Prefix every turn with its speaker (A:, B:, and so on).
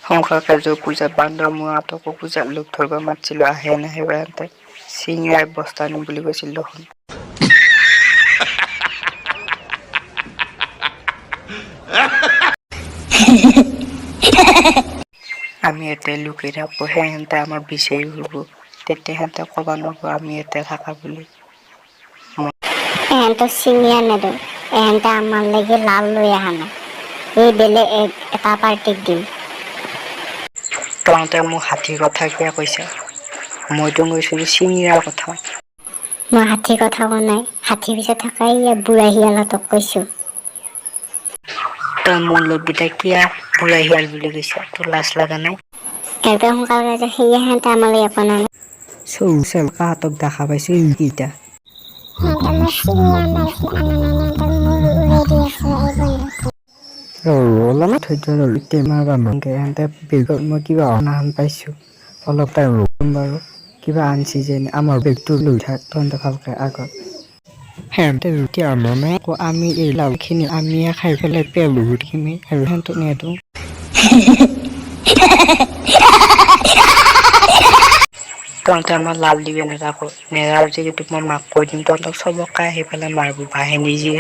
A: শংকৰকাৰ্য পূজা বান্দৰ মোৱাহঁতকো পূজাত লগ ধৰিব মাতিছিলোঁ, আহে নাহে বা সিহঁতে। চিঙৰা এক বস্তা আনিম বুলি কৈছিল দেখোন। আমি ইয়াতে লুকাই থাকোঁ, সিহঁতে আমাক বিচাৰি ফুৰিব। তেতিয়া সিহঁতে ক'ব নোৱাৰিব আমি ইয়াতে থাকা বুলি।
B: এহেঁতক চিঙিয়া নেদো। এহেঁতে আমাৰ লাগি লাল লৈ অহা নাই। এই বেলেগ এটা পাৰ্টিক দিম।
A: তহঁতে মোক হাতীৰ কথা কিয় কৈছা? মইতো কৈছিলোঁ চিঙিৰাৰ কথা।
B: মই হাতীৰ কথা কোৱা নাই। হাতীৰ পিছত থকা এই বুঢ়া শিয়ালহঁতক কৈছোঁ।
A: তই মোৰ লগকেইটা কিয় বুঢ়া শিয়াল বুলি কৈছা? তোৰ লাজ লগা নাই?
B: একেবাৰে সোনকালে যে সেয়ে সিহঁতে আমালৈ একো নানে।
A: চৌচেলকাহঁতক দেখা পাইছোঁ এইকেইটা।
B: সিহঁতে মোক চিঙিয়া মাৰিছিল, আনা নাই, সিহঁতক মূৰ উৰাই দি আছোঁ এই বন্ধুক।
A: অলপমান ধৈৰ্য ধৰি, বেগত মই কিবা অনা হেন পাইছোঁ। অলপ টাইম ৰ'ম বাৰু, কিবা আনছি যেন। আমাৰ বেগটো লৈ থাক তহঁতে ভালকে আগত। সিহঁতে ৰুটি আৰম্ভ আকৌ আমি এই লাওখিনি আমিয়ে খাই পেলাই পেট ভৰি আৰু সিহঁতক নিদিওঁ। তহঁতে আমাৰ লাল দিবি নেৰাখো নেৰা যদি তোক মই মাক কৈ দিম, তহঁতক চবকে আহি পেলাই মাৰিব বাহিনী যি।